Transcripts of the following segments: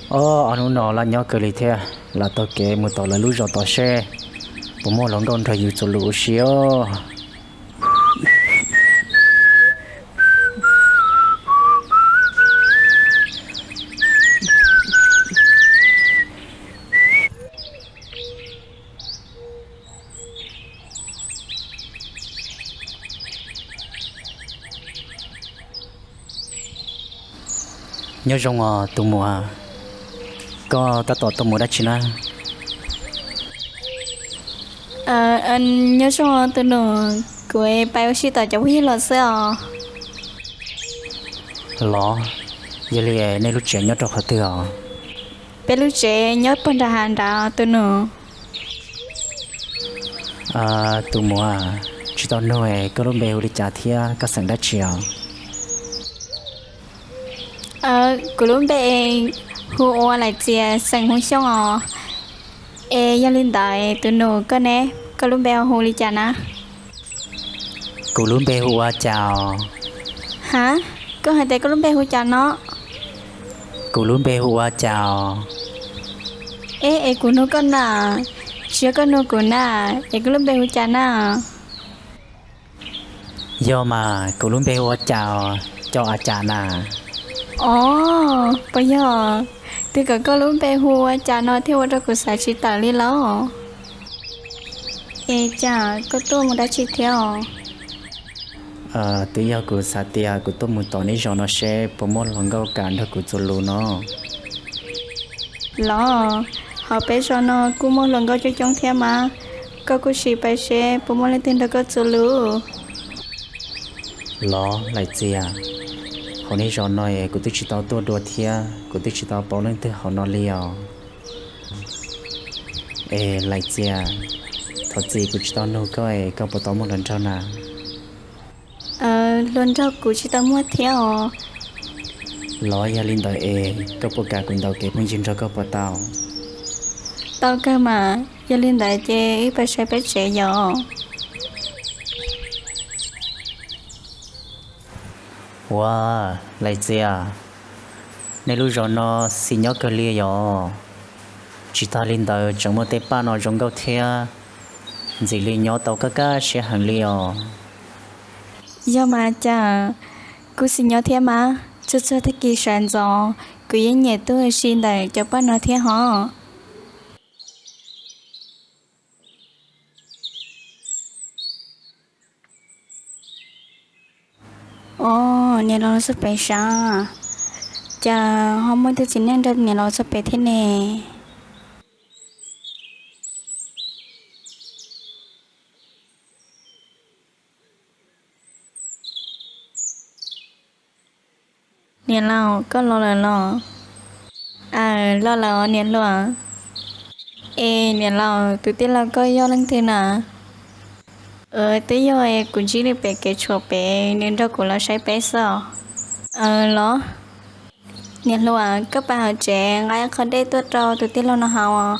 Ob hnub no laj nyob kawg li thiab, lam taug kev mus tom lawv lub zos tod seb puas muaj hluas nkauj nrog yus txuas lus ua si os. Nyob zoo os tus muam, koj tab tom tuaj mus dab tsi na? Nyob zoo tus nus, kuv pais ua si tom cov phooj ywg los xwb os. Los, yog li nej lub tsev nyob rau qhov twg os? Peb lub tsev nyob puag nram hav nrad tus nus. Tus muam, tsis tau nug koj lub npe hu li cas thiab koj xeem dab tsi os? Kuv lub npe hu ua Laim Txias, xeem hu Xyooj os. Es yog li ntawd tus nus koj ne, koj lub npe hu li cas na? Kuv lub npe hu ua Cas os. Ha, koj hais tias koj lub npe hu Cas no? Kuv lub npe hu ua Cas os. Es, es kuv nug koj na, tsis yog koj nug kuv na, es koj lub npe hu Cas na? Yog mas, kuv lub npe hu ua Cas os, Cau A Cas na. Os, puas yog? Twb kom koj lub npe hu ua Cas no thiaj ua rau kuv xav tsis tawm li lauj. Es cas koj tuaj mus dab tsi thiab os? Twb yog kuv xav tias kuv tuaj mus tom nej zos no seb puas muaj hluas nkauj kam nrog kuv txuas lus no. Los, hauv peb zos no kuj muaj hluas nkauj coob coob thiab mas, koj kuj sim pais seb puas muaj leej twg nrog koj txuas lus. Los Laim Txias, hauv nej zos no es kuv twb tsis tau tuaj dua thiab kuv twb tsis tau paub leej twg hauv no li os. Es Laim Txias, thov txim kuv tsis tau nug koj es koj puas tau muaj hluas nraug na? Hluas nraug kuv tsis tau muaj thiab os. Los yog li ntawd es koj puas kam kuv ntaus kev phooj ywg nrog koj puas tau? Tau kawg mas, yog li ntawd ces wb pais saib peb tsev yom. Ua, Laim Txias, nej lub zos no xis nyob kawg li yom? Tsis tag li ntawd tseem muaj tej paj no zoo nkauj thiab, ntxim li nyob tau kaj kaj siab heev li os. Yog mas cas, kuj xis nyob thiab mas, txhua txhua tag kis sawv ntxov kuv yeej nyiam tuaj ua si ntawm cov paj no thiab hos. Os, niam laus txog pem sav, cas ho muaj ib tug txiv neej nrog niam laus txog pem thiab ne? Niam laus, koj los lawm los? Aws, los lawm os niam hluas. Es niam laus, tus tij laug koj yog leej twg na? Twb yog kuv ntsib nws pem kev tshuam pem, nws nrog kuv los saib peb xwb os. Aws los, niam hluas, koj pais hauv tsev nqa ib qho dej tuaj rau tus tij laug no haus os.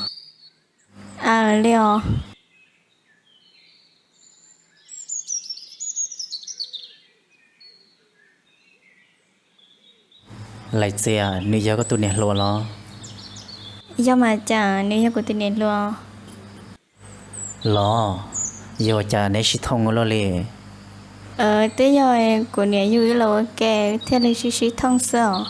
Aws li os. Laim Txias, nws yog koj tus niam hluas los? Yog mas cas nws yog kuv tus niam hluas? Los, yog cas neb sib thooj ua luaj li? Twb yog kuv niam yug wb los ua ke thiaj li sib sib thooj xwb os.